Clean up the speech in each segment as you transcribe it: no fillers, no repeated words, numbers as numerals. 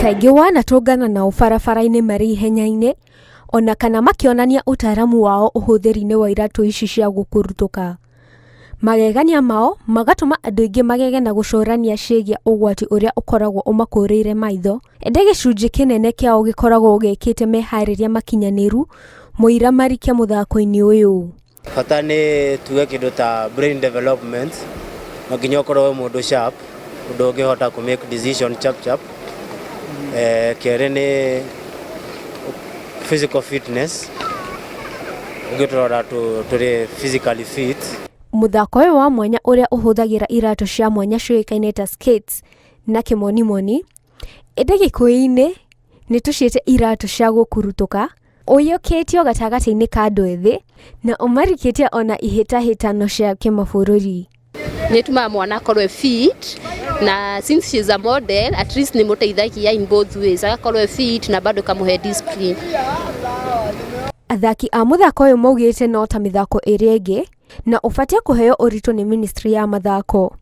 Kaingĩ wanatũngana nao barabara-inĩ marĩ ihenya-inĩ ona kana makĩonania ũtaaramu wao ũhũthĩri-inĩ wa iratũ ici cia gũkurutũka. Magegania mao magatũma andũ aingĩ magege na gũcũrania ciĩgiĩ ũgwati ũrĩa ũkoragwo ũmakũrĩire maitho, ĩndĩ gĩcunjĩ kĩnene kĩao gĩkoragwo gĩkĩte meharĩria makinyanĩru mũira marike mũthako-inĩ ũyũ. Bata nĩ tuge kĩndũ ta brain development, no nginya ũkorwo wĩ mũndũ sharp, ũndũ ũngĩhota kũ make decision chap chap. Kerĩ nĩ physical fitness, ũngĩtũrora tũrĩ physically fit. Mũthako ũyũ wa mwanya ũrĩa ũhũthagĩra iratũ cia mwanya ciũĩkaine ta skates na kĩmonimoni, ĩndĩ gĩkũyũ-inĩ nĩ tũciĩte iratũ cia gũkurutũka, ũiyũkĩtio gatagatĩ-inĩ ka andũ ethĩ na ũmarikĩtie ona ihĩtahĩtano cia kĩmabũrũri. Nĩ ĩtũmaga mwana akorwo e fit, na since she's a model, at least nĩ mũteithagia in both ways, agakorwo e fit na bado ĩkamũhe discipline. Athaki a mũthako ũyũ maugĩte no ta mĩthako ĩrĩa ĩngĩ na ũbatiĩ kũheo ũritũ nĩ ministry ya mathako.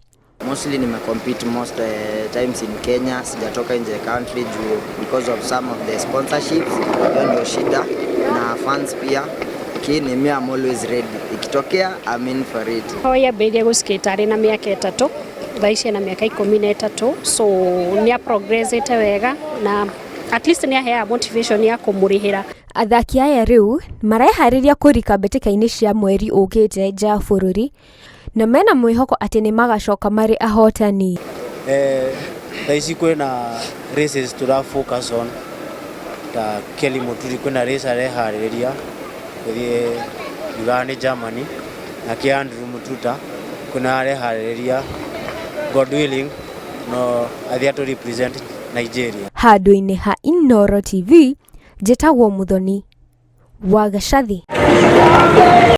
Mostly nimecompete most times in Kenya, sijatoka nje ya country juu because of some of the sponsorships, hiyo ndio shida na fans pia. Lakini me, I'm always ready. Ikitokea, I'm in for it. Hoy ambĩrĩirie gũskate arĩ na mĩaka 3, thaa ici ena mĩaka 13, so nĩ progressĩte wega na at least nĩ aheaga motivation ya kũmũrĩhĩra. Athaki aya rĩu mareharĩria kũrika mbĩtĩka-inĩ cia mweri ũkĩte nja ya bũrũri na mena mwĩhoko atĩ nĩ magacoka marĩ ahotani. Thaa ici kwĩna races tũra focus on, ta Kelly Muturi kwĩna race areharĩrĩria gũthiĩ yugaga nĩ Germany, nake Andrew Mututa kwĩna areharĩrĩria, God willing, no athiĩ atũ represent Nigeria. Handũ-inĩ ha Inooro TV, njĩtagwo Muthoni wa Gacathi.